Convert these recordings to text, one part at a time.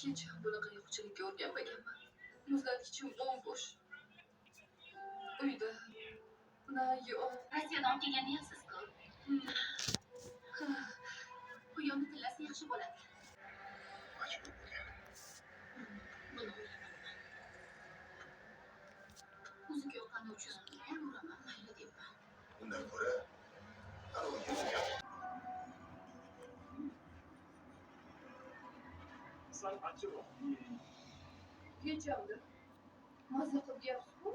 Hech ham bunaqa yo'qchilikka o'rganmaganman. Muzlatgichim bo'm-bo'sh. Uyda na yo'q. Rossiyadan olib kelgan deyapsiz-ku. Quyonni tillasi yaxshi bo'ladi. Majbur bo'lgan. Buni o'ylamabman. O'ziga yoqqani uchun uraman, mayli deyapman. Undan ko'ra anavi yerga Sal achchiqroq yeng. Hechamdi. Maza qilib yeyapsiz-ku.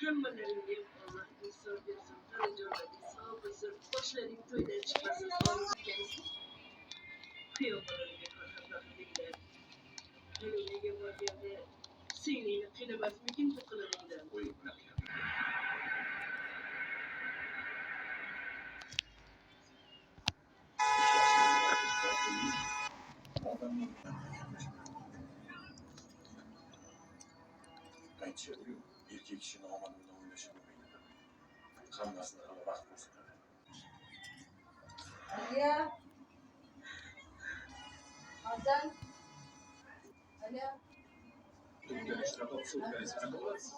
Hammalaringga Alloh insof bersin, tanajonlaring sog' bo'lsin, boshlaring to'ydan chiqmasin. Kuyov bolalarga ko'ra qilinglar. Nega borganda singlingni qiynamasmikin bu qilig'ingdan? Qo'y bunaqa gapni. Aytishadi-yu, erkak kishini omad bilan o'ynashi bo'lmaydi. Hammasini hali vaqt ko'rsatadi. Aliya. Hasan. Aliya. Shunaqa usul qanaqa bo'ladi siz?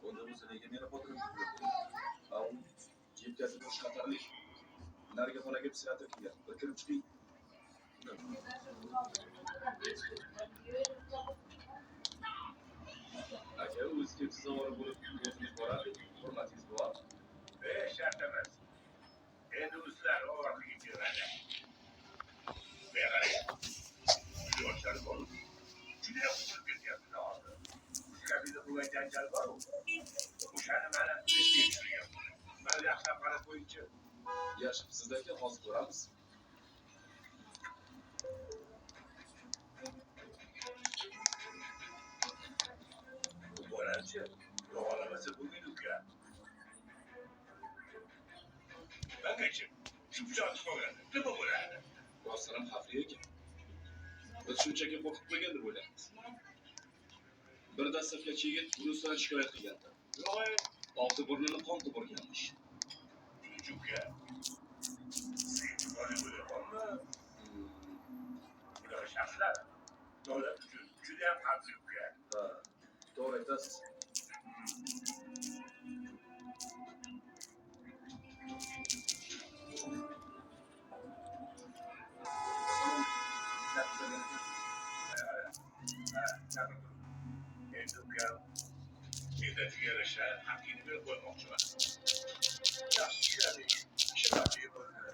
Unda bo'lsa nega meni xotinim kulib? A u yelkasi bo'sh xatarlik. Narigi xonaga psixiatr kelgan. Bir kirib chiqing. Aka, o'zi kelib ovora bo'lib o'zingiz borardik. Hurmatingiz bor. Shart emas. Endi o'zlari orqaga keladi. Men qarang. Yoshlar bor. Juda qutulib ketyapti hozir. Kabinda bo'lgan janjal bor-u. O'shani mana ishga tushirgan. Mana yaxshilab qarab qo'yingchi. Yaxshi, sizda aka, hozir ko'ramiz. Bu bolani-chi, yo'g'olamasa bo'lmaydi uka. Mengachi, shu pichoq qolganda nima bo'ladi? Rostdan ham xavfli ekan. Biz shunchaki qo'rqib qo'ygan deb o'ylaymiz. Bir dastlabki yigit buni ustidan shikoyat qilgandi. Yo'q, Og'zi burnini qon qilib urganmish. Shuncha uka. Sen bola bo'la Bunaqa shaxslar davlat uchun juda ham xavfli uka. Ha, to'g'ri aytasiz. Endi ukam mehnatiga yarasha haqingni berib qo'ymoqchiman. Yaxshi ishladik, ishlatib bo'ldi.